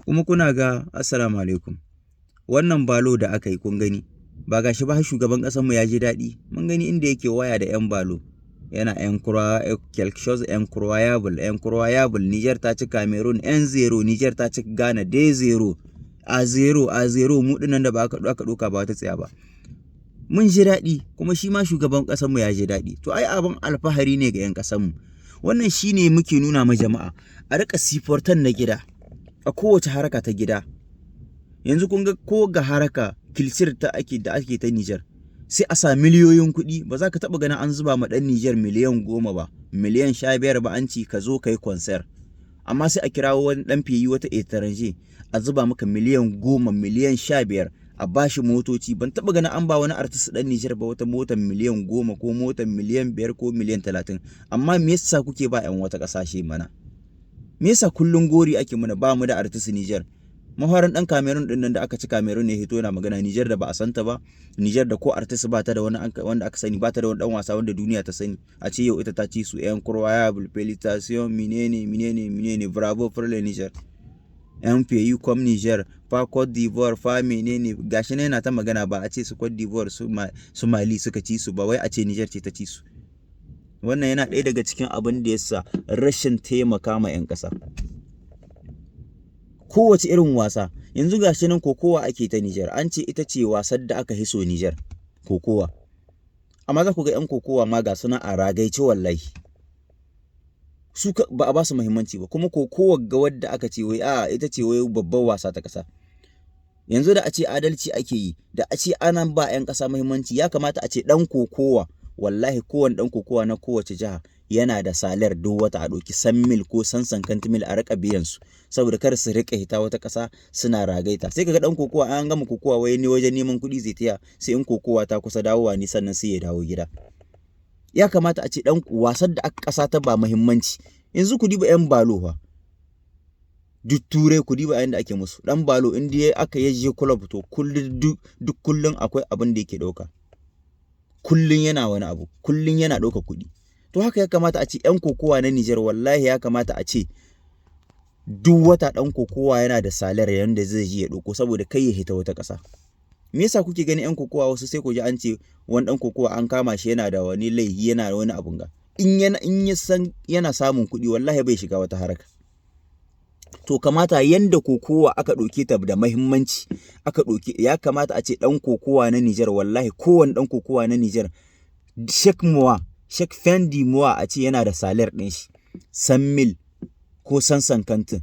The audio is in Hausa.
Kuma kuna ga, assalamu alaikum, wannan balo da aka yi, kun gani ba gashi ba, shugaban ƙasarmu ya ji daɗi. Mun gani inda yake waya da 'yan balo yana quelque chose incroyable, incroyable. Niger ta ci Cameroon 1-0, Niger ta ci Ghana 2-0, a 0 a 0. Mu dinnan da ba aka ɗauka ba wata tsaya ba, mun ji daɗi, kuma shi ma shugaban ƙasarmu ya ji daɗi. To ai abin alfahari ne ga 'yan ƙasarmu. Wannan shine muke nuna ma jama'a, a riƙa supporter na gida a kowace haraka ta gida. Yanzu kun ga ko ga haraka culture ta ake da ake ta Niger, sai a sa miliyoyin kuɗi. Ba za ka taɓa ganin an zuba ma ɗan Niger miliyan 10 ba, miliyan 15 ba, an ci ka zo ka yi concert. Amma sai a kirawo wani ɗan pays wata étranger, a zuba maka miliyan 10, miliyan 15, a bashi motoci. Ban taɓa ganin an ba wani artiste ɗan Niger ba wata motar miliyan 10 ko motar miliyan 5 ko miliyan 30. Amma me yasa kuke ba 'yan wata ƙasashe mana? Me yasa kullun gori ake mana, ba mu da artiste Niger? Maharin dan Cameroon din nan da aka ci Cameroon ne hito yana magana Niger da ba a santa ba, Niger da ko artiste ba ta da wani wanda aka sani, ba ta da wani dan wasa wanda duniya ta sani, a ce yau ita ta ci su. Incroyable, félicitations, menene menene menene, bravo pour le Niger, un pays comme Niger, pas Côte d'Ivoire, fa menene. Gashi ne yana ta magana, ba a ce su Côte d'Ivoire, su Mali suka ci su ba, wai a ce Niger ce ta ci su. Wannan yana ɗaya daga cikin abin da yasa rashin taimaka ma 'yan ƙasa. Kowace irin wasa yanzu gashi nan, kokowa ake ta Niger, an ce ita ce wasan da aka hiso Niger, kokowa. Amma za ku ga 'yan kokowa ma ga suna a ragaice, wallahi su ba a ba su muhimmanci ba. Kuma kokowa ga wadda aka ce wai a ita ce wai babbar wasa ta ƙasa. Yanzu da a ce adalci ake yi, da a ce ana ba 'yan ƙasa muhimmanci, ya kamata a ce ɗan kokowa, wallahi kowane ɗan kokowa na kowace jiha yana da salaire duk wata, a ɗauki 100 mille ko 150 mille a riƙa biyan su, saboda kar su riƙa hita wata ƙasa suna ragaita. Sai kaga ɗan kokowa an gama kokowa, wai ne wajen neman kuɗi zai taya, sai in kokowa ta kusa dawowa ne sannan sai ya dawo gida. Ya kamata a ce ɗan wasan da aka ƙasa ta ba muhimmanci. Yanzu ku diba 'yan balo fa, duk Turai ku diba yanda ake musu. Ɗan balo in dai aka ya je club, to kullum, duk kullum akwai abin da yake ɗauka, kullum yana wani abu, kullum yana ɗauka kuɗi. To haka ya kamata a ce 'yan kokowa na Nijar, wallahi ya kamata a ce duk wata ɗan kokowa yana da salaire yanda zai je ya ɗauko, saboda kai ya hita wata ƙasa. Me yasa kuke ganin 'yan kokowa wasu, sai ku ji an ce wani ɗan kokowa an kama shi yana da wani laifi, yana da wani abun ga? In ya san yana samun kuɗi, wallahi bai shiga wata haraka. To kamata yanda kokowa aka ɗauke ta da muhimmanci aka ɗauke, ya kamata a ce ɗan kokowa na Nijar, wallahi kowane ɗan kokowa na Nijar, chaque mois, chaque fin du mois, a ce yana da salaire ɗin shi 100 mille ko 150.